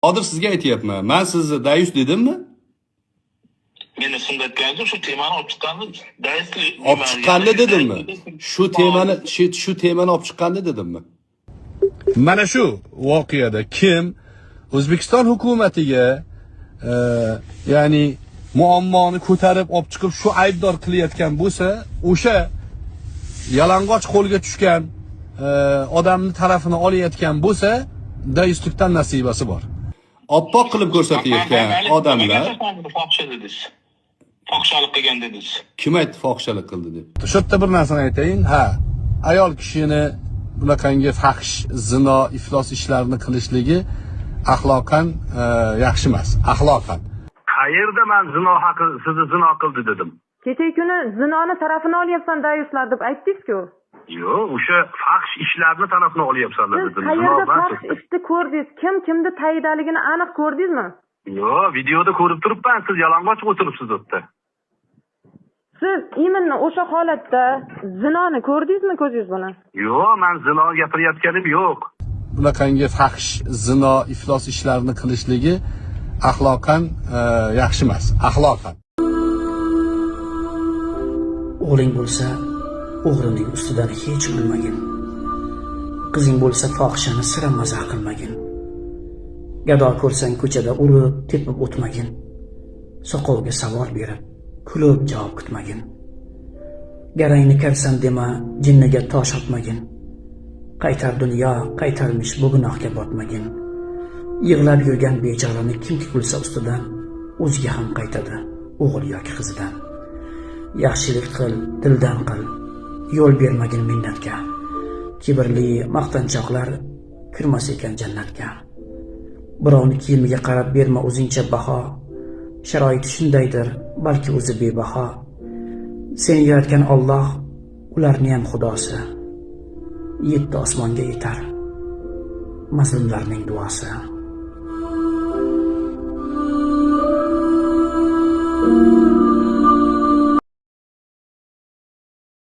Qodir, sizga aytyapman. Men sizni dayus dedimmi? Meni shunday aytganingiz, shu temani olib chiqqanni dayuslik. Olib chiqqanda dedimmi? Shu temani shu temani olib chiqqanda dedimmi? Mana shu voqeada kim O'zbekiston hukumatiga ya'ni muammoni ko'tarib olib chiqib shu aybdor qilayotgan bo'lsa, o'sha yalang'och qo'lga tushgan odamni tarafini olayotgan bo'lsa, dayuslikdan nasibasi bor. Oppoq qilib ko'rsatayotgan odamlar. Fohisha dedingiz. Fohishalik qilgan dedingiz. Kim aytdi fohishalik qildi deb? Shu yerda bir narsani aytayin, ha, ayol kishini bunaqangi fahsh, zino, iflos ishlarni qilishligi axloqan yaxshi emas, axloqan. Qayerda man zino haqi, sizni zino qildi dedim? Kecha kuni zinoni tarafini olyapsan dayuslar deb aytdingiz-ku. Yo'q, o'sha fahsh ishlarni tarafini olyapsanlar Siz dedim. Zino qayerda emas. fahsh ishni ko'rdingiz? Kim kimni tayidaligini aniq ko'rdingizmi? Yo'q, videoda ko'rib turibman, siz yalang'och o'tiribsiz u yerda. Siz именно o'sha holatda zinoni ko'rdingizmi ko'zingiz bilan? Yo'q, man zino gapirayotganim yo'q. Bunaqangi fahsh, zino, iflos ishlarni qilishligi axloqan yaxshi emas, axloqan. O'g'ling bo'lsa, o'g'rining ustidan hech kulmagin. Qizing bo'lsa, fohishani sira mazax qilmagin. Gado ko'rsang ko'chada urib, tepib o'tmagin. Soqovga savol berib, kulib javob kutmagin. Garangni karsan dema, jinniga tosh otmagin. Qaytar dunyo, qaytarmish bu gunohga botmagin. Yig'lab yurgan bechorani kimki kulsa ustidan, o'ziga ham qaytadi, o'g'il yoki qizidan. Yaxshilik qil, dildan qil, yo'l bermagin minnatga. Kibrli maqtanchoqlar kirmas ekan jannatga. Birovni kiyimiga qarab berma o'zingcha baho. Sharoiti shundaydir, balki o'zi bebaho. Seni yaratgan Alloh ularni ham xudosi. Yetti osmonga yetar mazlumlarning duosi.